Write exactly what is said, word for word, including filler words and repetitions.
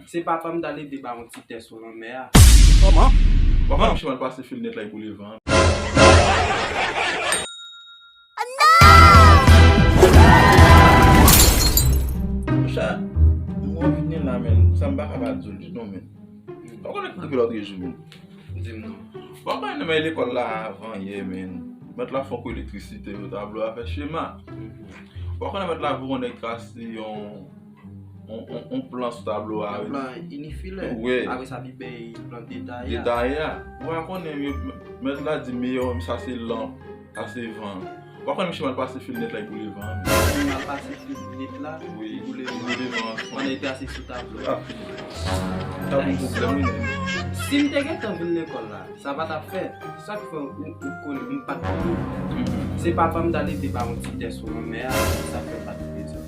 Se papa m t al ede ba yon ti tè sou lanmè a. Kòman? Ou pa konn misye mal pase fil nèt la, li boule van. Monchè, m revini la, men sa m pa ka pa di w li non, men. Ou pa konnen ki rive lòt jou, men. Di m non. Ou pa konnen nan lekòl la avan yè, men. Mèt la fè yon kou elektrisite yo tablo a fè chema. Ou pa konnen mèt la voye yon nèg trase yon yon, yon, yon plan sou tablo a. Yon plan inifilè. Wi. Apre sa, li bay plan detaye a. Detaye a. Ou pa konnen, men, mèt la di, meyè, sa se lanp, sa se van. Ou pa konnen misye mal pase fil nèt la, li boule van. Li mal pase fil nèt la, Wi, li boule li van. boule van. Pandan li trase sou tablo. Ah, sa pou pwoblèm, wi. Si m te gentan vin lekòl la, sa pa t ap fèt. Sa k fè ou, ou konnen m pa t konnen. Se papa m t al ede ba yon ti tè sou lanmè a, sa fè m pa t konnen sa.